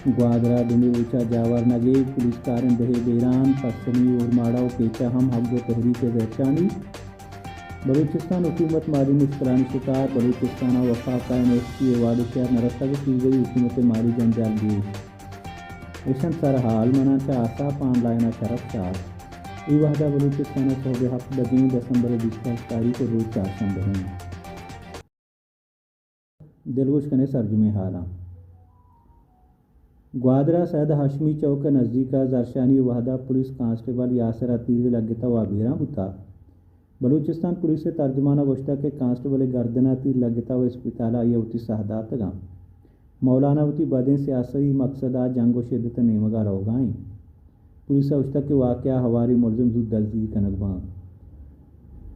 گوادر ءَ دومی روچ ءَ جاور نگیگ، پولیس کارندہ ءِ بیران، پسنی، اورماڑہ ءُ کیچ ءَ ہم حق دو تحریک ءِ زہرشانی۔ بلوچستان حکومت مالی مشکلانی شکار، بلوچستان ءَ وفاق ءَ این ایف سی ایوارڈ ءِ شیئر نہ رستگ، صوبائی حکومت ءِ مالی جنجال گیش۔ ایشاں سرحال، مناں چہ آساپ آن لائن ءَ شرف شاد۔ اے وہد ءَ بلوچستان ءَ سہب ءِ ہپت بجیں، دسمبر ءِ بیست ءُ ہشت تاریخ ءُ روچ چارشنبہ ایں۔ دلگوش کن ئے سرجمیں ہالاں۔ گوادر ءَ سید ہاشمی چوک ءِ نزیک ءَ زہرشانی ءِ وہد ءَ پولیس کانسٹیبل یاسر ءَ تیرے لگتہ ءُ آ بیران بوتہ۔ بلوچستان پولیس ءِ ترجمان ءَ گوشتگ کہ کانسٹیبل ءِ گردن ءَ تیر لگتہ ءُ اسپتال ءَ آئی ءَ وتی ساہ داتگ اَنت۔ مولانا وتی بدیں سیاسی مقصد ءَ جنگ ءُ شدت ءِ نیمگ ءَ روگ ءَ اِنت۔ پولیس ءَ گوشتگ کہ واقعہ ءِ ہواری ملزم زوت دزگیر کنگ بنت۔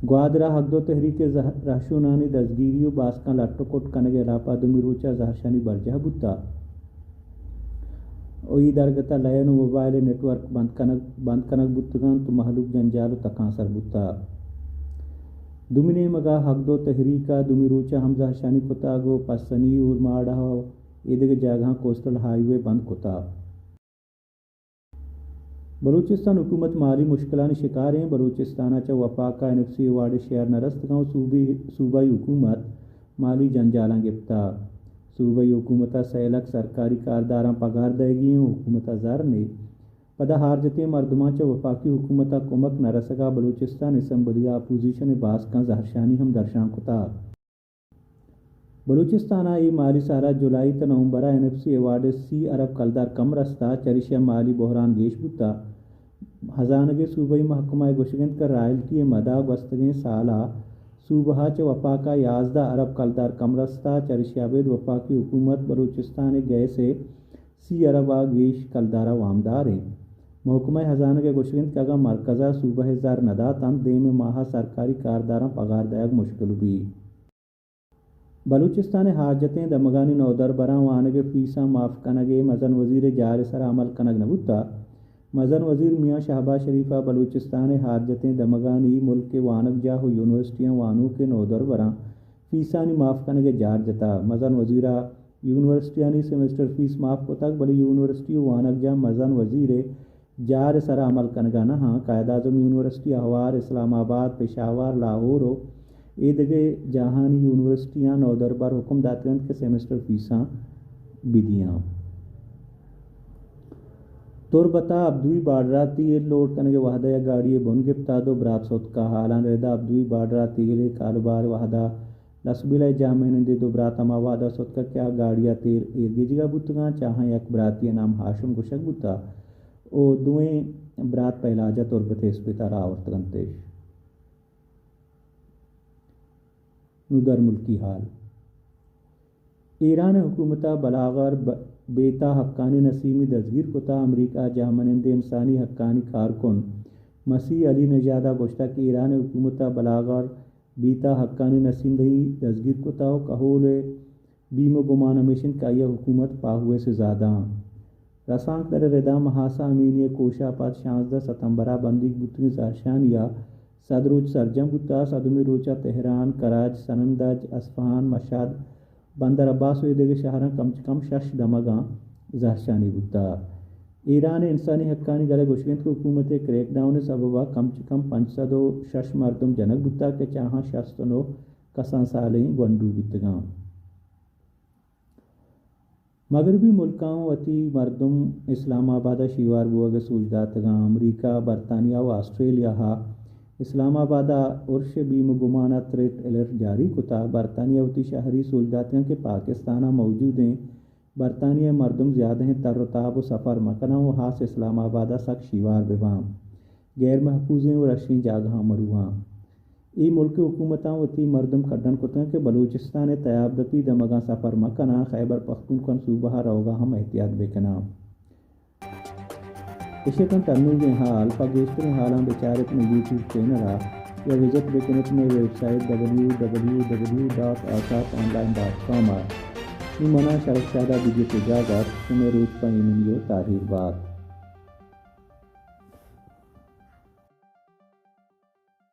گوادر ءَ حق دو تحریک ءِ زہ-، رہشونانی دزگیری ءُ باسکاں لٹ ءُ کٹ کنگ ءِ ہلاپ ءَ دومی روچ ءَ زہرشانی برجاہ بوتہ ءُ اے درگت ءَ لین ءُ موبائل نیٹ ورک بند کنگ، بند کنگ بوتگ اَنت ءُ مہلوک جنجال ءُ تکانسر بوتہ۔ دومی نیمگ ءَ حق دو تحریک ءَ دومی روچ ءَ ہم زہرشانی کتگ ءُ پسنی، اورماڑہ ءُ ایدگہ جاگہاں کوسٹل ہائی وے بند کتہ۔ بلوچستان حکومت مالی مشکلانی شکار ایں۔ بلوچستان ءَ چہ وفاق ءَ این ایف سی ایوارڈ ءِ شیئر نہ رستگ اَنت ءُ صوبی، صوبائی حکومت مالی جنجالاں گپتہ۔ صوبائی حکومت ءَ سئے لکھ سرکاری کارداراں پگار دئیگی ایں ءُ حکومت ءَ زر نے۔ پدا ہارجتیں مردماں چہ وفاقی حکومت ءَ کمک نہ رسگ ءَ بلوچستان اسمبلی ءَ اپوزیشن ءِ باسکاں زہرشانی ہم درشان کتہ۔ بلوچستان ءَ اے مالی سال ءَ جولائی تا نومبر ءَ این ایف سی ایوارڈ ءِ سی ارب کلدار کم رستہ، چریشی ءَ مالی بحران گیش بوتہ۔ ہزانگ ءِ صوبائی محکمہ ءِ گوشگ اِنت کہ رائلٹی ءِ مد ءَ گوستگیں سال ءَ صوبہ ءَ چہ وفاق ءَ یازدہ ارب کلدار کم رستہ، چریشی ءَ ابید وفاقی حکومت بلوچستان ءِ گیس ءِ سی ارب ءَ گیش کلدار ءَ وامدار اِنت۔ محکمہ ءِ ہزانگ ءِ گوشگ اِنت کہ اگاں مرکز ءَ صوبہ ءِ زر نہ دات اَنت، دیم ءِ ماہ ءَ سرکاری کارداراں پگار دئیگ مشکل بیت۔ بلوچستان ءِ ہارجتیں دمگانی نودربراں وانگ ءِ فیساں معاف کنگ ءِ مزن وزیر ءِ جار ءِ سرا عمل کنگ نہ بوتہ۔ مزن وزیر میاں شہباز شریف ءَ بلوچستان ءِ ہارجتیں دمگانی ملک ءِ وانگجاہ ءُ یونیورسٹیاں وانوکیں نودربراں فیسانی معاف کنگ ءِ جار جتہ۔ مزن وزیر ءَ یونیورسٹیانی سیمسٹر فیس معاف کتگ، بلے یونیورسٹی ءُ وانگجاہ مزن وزیر ءِ جار ءِ سرا عمل کنگ ءَ نہ اَنت۔ قائد اعظم یونیورسٹی ءِ ہوار اسلام آباد، پشاور، لاہور ءُ اے دگہ جاہانی یونیورسٹیاں نودربر حکم داتگ اَنت کہ سیمسٹر فیساں بدیاں۔ تربت ءَ ابدوئی بارڈر ءَ تیل لوڈ کنگ ءِ وہد ءَ یک گاڑی ءِ بن گپتہ، دو برات ستکہ۔ ہالانی رد ءَ ابدوئی بارڈر ءَ تیل ءِ کالوبار ءِ وہد ءَ لسبیلہ ءِ جاہ منندیں دو برات ہما وہد ءَ ستکہ کہ آ گاڑی ءَ تیل ایر گیجگ ءَ بوتگ اَنت، چہ آہاں یک براتی ءِ نام ہاشم گوشگ بوتہ ءُ دوئیں برات پہ علاج ءَ تربت ءِ اسپتال ءَ آورتگ اَنت اِش۔ نوں درملکی ہال۔ ایران ءِ حکومت ءَ بلاغر ب-، بیتا حقانی نسیمی دزگیر کتہ۔ امریکہ ءِ جاہ منندیں انسانی حقانی کارکن مسیح علی نژاد ءَ گوشتگ کہ ایران ءِ حکومت ءَ بلاغر بیتا حقانی نسیمی دزگیر کتہ ءُ کہول ءِ بیم ءُ گمان ہمیش اِنت کہ آئی ءَ حکومت پاہو ءِ سزا داں۔ رسانکدر ءِ رد ءَ مہاسا امینی ءِ کوش ءَ پد شانزدہ ستمبر ءَ بندیگ بوتگیں زہرشانی ءَ سد روچ سرجم بوتہ۔ سدمی روچ ءَ تہران، کراچ، سنندج، اصفہان، مشہد، بندر عباس ءُ اے دگہ شہراں کم چہ کم شش دمگاں زہرشانی بوتہ۔ ایران ءِ انسانی حقانی گل ءَ گوشگ اِنت کہ حکومت ءِ کریک ڈاؤن ءِ سبب ءَ کم چہ کم پنچ سد ءُ شش مردم جنگ بوتہ کہ چہ آہاں شست ءُ نو کسان سالیں گونڈو بیتگاں۔ مغربی ملکاں وتی مردم اسلام آباد ءَ شیوار بوگ ءِ سوج داتگاں۔ امریکہ، برطانیہ ءُ آسٹریلیا ءَ اسلام آباد ءَ ارش ءِ بیم ءُ گمان ءَ تھریٹ الرٹ جاری کتہ۔ برطانیہ ءَ وتی شہری سوج داتگاں کہ پاکستان ءَ موجودیں برطانیہ ءِ مردم زیادہیں تر ءُ تاب ءُ سفر مہ کناں ءُ ہاس اسلام آباد ءَ سک شیوار بہ باں۔ غیر محفوظیں ءُ رشیں جاگہاں مہ رواں۔ اے ملک ءِ حکومتاں وتی مردم کڈن کتگ کہ بلوچستان ءِ تیاب دپی دمگاں سفر مہ کناں، خیبر پختونخوا صوبہ ءَ روگ ءَ ہم احتیاط بہ کناں۔ اش اتنت انوگیں ہال، پہ گیشتریں ہالاں بچار ات مئے یوٹیوب چینل ءَ یا وزٹ بہ کن ات مئے website W W W dot Asaap online dot com ءَ۔ نوں منا شرف شاد ءَ بگیت اجازت، شمئے روچ پہ ایمنی ءُ تاہیر بات۔